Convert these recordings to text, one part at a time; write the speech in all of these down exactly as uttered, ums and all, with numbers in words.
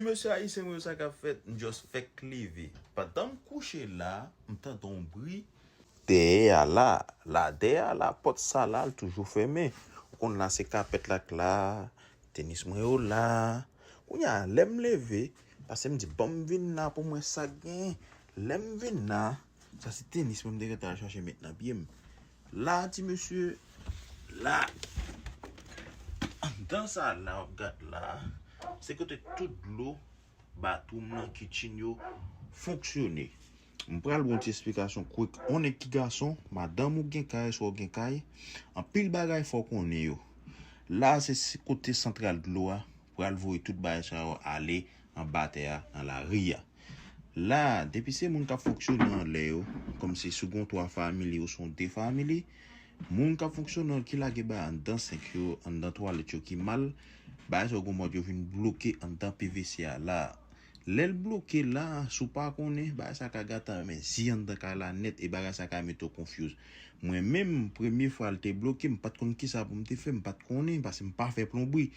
Mesye ayisyen mwen yo, sa k ap fèt? M just fèk leve. Pandan m kouche la, m tande yon bri dèyè a la. La dèyè a la, pòt sa la, l toujou fèmen. Ou konn la, se kapèt la k la, tenis mwen yo la. Kounye a, lè m leve, paske m di, "Ban m vin la pou m wè sa k genyen." Lè m vin la, sa se tenis mwen m te gentan al chache met nan pye m. La, ti mesye, la, anndan sa la, w ap gad la, se kote tout dlo, bathroom lan, kitchen yo fonksyone. M pral ba w ti esplikasyon quick. On nèg ki gason, madanm ou gen kay, swa w gen kay, anpil bagay fò w konnen yo. La, se, se kote santral dlo a, pral voye tout bagay sa yo ale anba tè a, nan lari a. La, depi se moun k ap fonksyone anlè yo, kòm se si w gen yon twa family ou se yon de family, moun k ap fonksyone ki lage bagay anndan senk yo, anndan twalèt yo ki mal, bagay sa yo gon mòd yo vin bloke anndan P V C a la. Lè l bloke la, si w pa konnen, bagay sa ka gate anmezi anndan kay la nèt e bagay sa ka mete w confuse. Mwen menm, premye fwa l te bloke, m pa t konn kisa pou m te fè, m pa t konnen, paske m pa fè plonbri.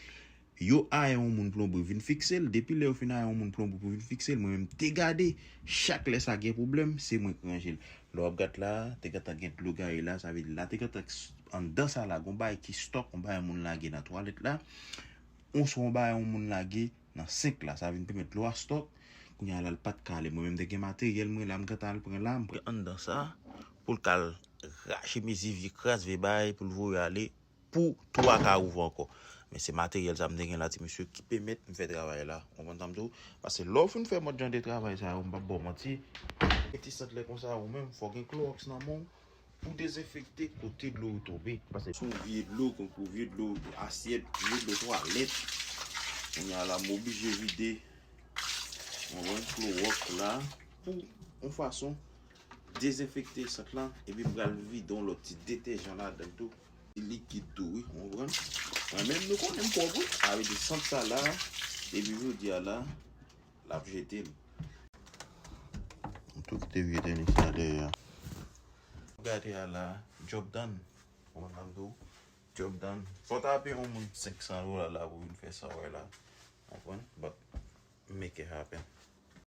Yo aya yon moun plonbri vin fikse l. Depi lè yo fin aya yon moun plonbri pou vin fikse l, mwen menm te gade. Chak lè sa gen pwoblèm, se mwen ki ranje l. Lè w ap gad la, te gentan gen dlo gaye la, sa vle di la te gentan s-, anndan sa la, gon bagay ki stòk, yon bagay moun lage nan twalèt la, oswa yon bagay yon moun lage nan senk la, sa vin pèmèt dlo a stòk. Kounye a la, l pa t ka ale. Mwen menm te gen materyèl mwen la, m gentan al pran la, m pran anndan sa, pou l ka al rache mezi vye kras vye bagay, pou l voye ale, pou twa ka ouvè ankò. Men se materyèl sa m te gen la, ti mesye, ki pèmèt m fè travay la. Ou konprann sa m di w? Paske lè w fin fè mòd jan de travay sa yo, m p ap ba w manti, e ti sant lè konsa, ou menm, fò w gen klowòks nan men w pou dezenfekte kote dlo yo tonbe. Paske sou vye dlo, konkou vye dlo, asyèt, vye dlo twalèt, kounye a la, m oblije vide, ou konprann, klowòks la, pou yon fason dezenfekte sant lan, epi m pral vide yon lòt ti detèjan ladan l tou. Ti likid tou, wi, ou konprann? Mwen menm, nou konnen m pwòp, wi. Sa vle di sant sa la, depi jodi a la, l ap jete l. M tou kite vye tenis la dèyè a. Gade a la, job done. Ou konprann sa m di w? Job done. Fò w ta peye yon moun senk san dola la pou vin fè sa w wè la. Ou konprann? But make it happen.